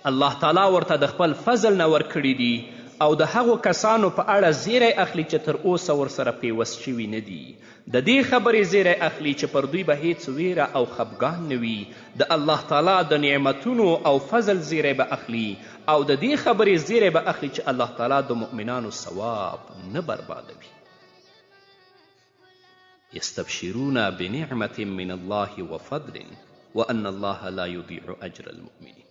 چې الله تعالی ورته د خپل فضل نه ورکړي دي، او د هغو کسانو په اړه زیری اخلي چې تر اوسه ورسره پیوست شوي نه دي. د دې خبرې زیری اخلي چې پر دوی به هیڅ ویره او خپګان نه وي، د الله تعالی د نعمتونو او فضل زیری به اخلي، او د دې خبرې زیری به اخلي چې الله تعالی د مؤمنانو ثواب نه بربادوي. یستبشرون بنعمة من الله وفضل وان الله لا یضیع اجر المؤمنین.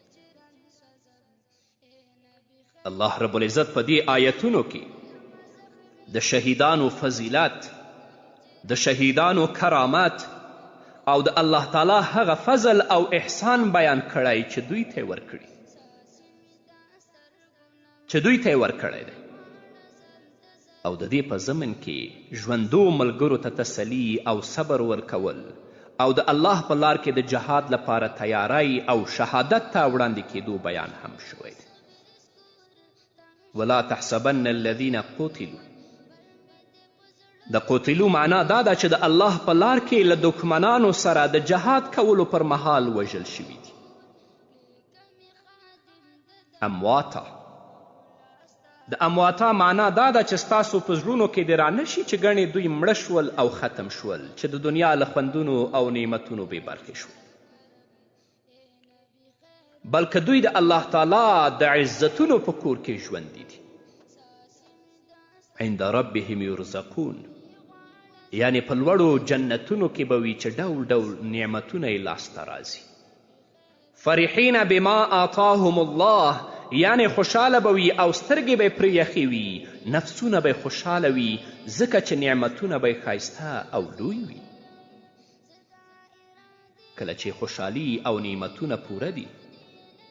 الله رب العزت په دې آیتونو کې د شهیدانو فضیلت، د شهیدانو کرامت او د الله تعالی هغه فضل او احسان بیان کړی چې دوی ته یې ورکړي، چې دوی ته یې ورکړی دی. او د دې په ضمن کې ژوندو ملګرو ته تسلي او صبر ورکول او د الله په لار کې د جهاد لپاره تیاری او شهادت ته وړاندې کیدو بیان هم شوی دی. ولا تحسبن الذین قتلوا، د قتلو معنا دا ده چې د الله په لار کې له دښمنانو سره د جهاد کولو پر مهال وژل شوي دي. امواتا، د امواتا معنا دا ده چې ستاسو په زړونو کې دې رانه شي چې ګڼې دوی مړه شول او ختم شول، چې د دنیا له خوندونو او نعمتونو بې برخې شول، بلکه دوی د الله تعالی د عزتونو په کور کې ژوندي دي. عند ربهم یرزقون، یعنې په لوړو جنتونو کې به وي چې ډول ډول نعمتونه یې لاسته راځي. فرحین بما آتاهم الله، یعنې خوشحاله به وي او سترګې به یې پرې یخې وي، نفسونه به یې خوشحاله وي، ځکه چې نعمتونه به یې ښایسته او لوی وي. کله چې خوشحالي او نعمتونه پوره دي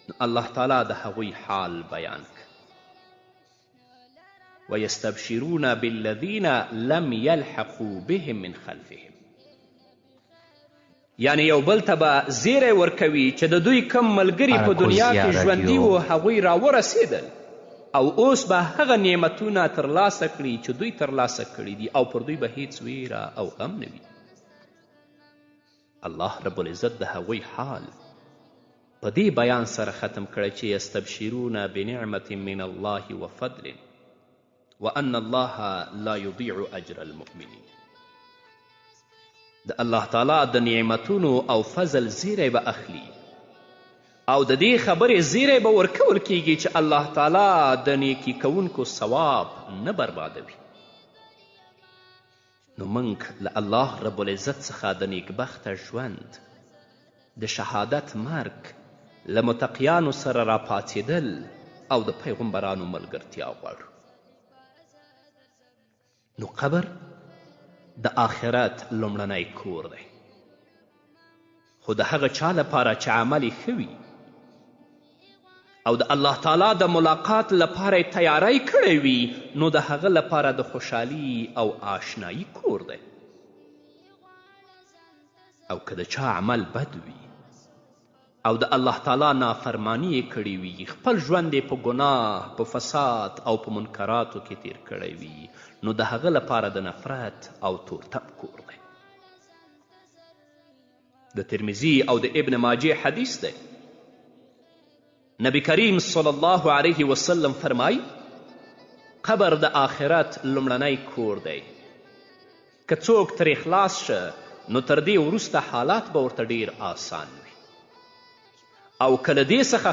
نو الله تعالی د هغوی حال بیان کړ. ویستبشرون بالذین لم یلحقوا بهم من خلفهم، یعنې یو بل ته به زیری ورکوي چې د دوی کوم ملګري په دنیا اراکوزیا کې ژوندي راډیو. وو هغوی راورسېدل او اوس به هغه نعمتونه ترلاسه کړي چې دوی ترلاسه کړي دي او پر دوی به هیڅ ویره او غم نه وي. الله رب العزت د هغوی حال په دې بیان سره ختم کړی چې یستبشرون بنعمة من الله وفضل وان الله لا یضیع اجر المؤمنین. د الله تعالی د نعمتونو او فضل زیری به اخلي او د دې خبرې زیری به ورکول کیږي چې الله تعالی د نیکي کوونکو ثواب نه بربادوي. نو موږ له الله رب العزت څخه د نیکبخته ژوند، د شهادت مرګ، له متقیانو سره راپاڅېدل او د پیغمبرانو ملګرتیا غواړو. نو قبر د آخرت لومړنی کور دی، خو د هغه چا لپاره چې عمل یې ښه وي او د الله تعالی د ملاقات لپاره یې تیاری کړی وي، نو د هغه لپاره د خوشحالي او آشنایی کور دی. او که د چا عمل بد وي او د الله تعالی نافرمانی یې کړې وي، خپل ژوند یې په ګناه، په فساد او په منکراتو کې تیر کړی وي، نو د هغه لپاره د نفرت او تورتم کور دی. د ترمذي او د ابن ماجه حدیث دی، نبی کریم صلی الله علیه وسلم فرمایي: قبر د آخرت لومړنی کور دی، که څوک ترې خلاص شه نو تر دې وروسته حالات به ورته ډیر آسان وي، او که له دې څخه.